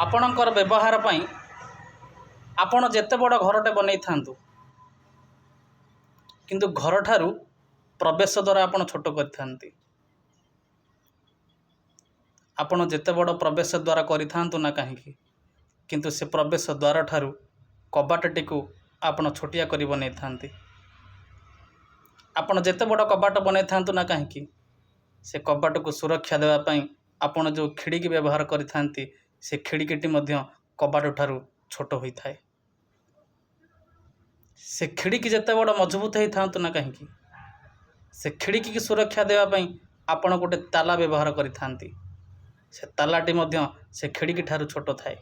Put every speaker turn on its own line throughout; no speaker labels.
ଆପଣଙ୍କର ବ୍ୟବହାର ପାଇଁ ଆପଣ ଯେତେ ବଡ଼ ଘରଟେ ବନେଇଥାନ୍ତୁ, କିନ୍ତୁ ଘରଠାରୁ ପ୍ରବେଶ ଦ୍ୱାରା ଆପଣ ଛୋଟ କରିଥାନ୍ତି। ଆପଣ ଯେତେ ବଡ଼ ପ୍ରବେଶ ଦ୍ୱାର କରିଥାନ୍ତୁ ନା କାହିଁକି, କିନ୍ତୁ ସେ ପ୍ରବେଶ ଦ୍ୱାର ଠାରୁ କବାଟଟିକୁ ଆପଣ ଛୋଟିଆ କରି ବନେଇଥାନ୍ତି। ଆପଣ ଯେତେ ବଡ଼ କବାଟ ବନେଇଥାନ୍ତୁ ନା କାହିଁକି, ସେ କବାଟକୁ ସୁରକ୍ଷା ଦେବା ପାଇଁ ଆପଣ ଯେଉଁ ଖିଡ଼ିକି ବ୍ୟବହାର କରିଥାନ୍ତି, ସେ ଖିଡ଼ିକିଟି ମଧ୍ୟ କବାଟ ଠାରୁ ଛୋଟ ହୋଇଥାଏ। ସେ ଖିଡ଼ିକି ଯେତେ ବଡ଼ ମଜବୁତ ହେଇଥାନ୍ତୁ ନା କାହିଁକି, ସେ ଖିଡ଼ିକିକି ସୁରକ୍ଷା ଦେବା ପାଇଁ ଆପଣ ଗୋଟେ ତାଲା ବ୍ୟବହାର କରିଥାନ୍ତି। ସେ ତାଲାଟି ମଧ୍ୟ ସେ ଖିଡ଼ିକି ଠାରୁ ଛୋଟ ଥାଏ।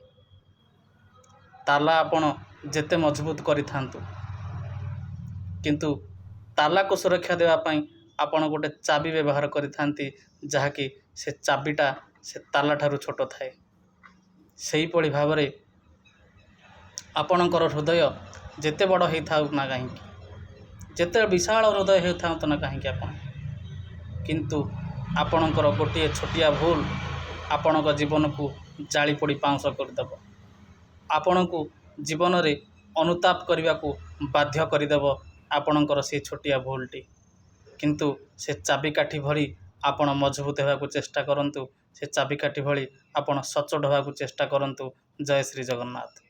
ତାଲା ଆପଣ ଯେତେ ମଜବୁତ କରିଥାନ୍ତୁ, କିନ୍ତୁ ତାଲାକୁ ସୁରକ୍ଷା ଦେବା ପାଇଁ ଆପଣ ଗୋଟେ ଚାବି ବ୍ୟବହାର କରିଥାନ୍ତି, ଯାହାକି ସେ ଚାବିଟା ସେ ତାଲା ଠାରୁ ଛୋଟ ଥାଏ। ସେହିପରି ଭାବରେ ଆପଣଙ୍କର ହୃଦୟ ଯେତେ ବଡ଼ ହେଇଥାଉ ନା କାହିଁକି, ଯେତେ ବିଶାଳ ହୃଦୟ ହେଉଥାନ୍ତୁ ନା କାହିଁକି ଆପଣ, କିନ୍ତୁ ଆପଣଙ୍କର ଗୋଟିଏ ଛୋଟିଆ ଭୁଲ ଆପଣଙ୍କ ଜୀବନକୁ ଜାଳି ପୋଡ଼ି ପାଉଁଶ କରିଦେବ, ଆପଣଙ୍କୁ ଜୀବନରେ ଅନୁତାପ କରିବାକୁ ବାଧ୍ୟ କରିଦେବ ଆପଣଙ୍କର ସେ ଛୋଟିଆ ଭୁଲଟି। କିନ୍ତୁ ସେ ଚାବିକାଠି ଭଳି ଆପଣ ମଜବୁତ ହେବାକୁ ଚେଷ୍ଟା କରନ୍ତୁ, ସେ ଚାବିକାଠି ଭଳି ଆପଣ ସଚ୍ଚୋଟ ହେବାକୁ ଚେଷ୍ଟା କରନ୍ତୁ। ଜୟ ଶ୍ରୀ ଜଗନ୍ନାଥ।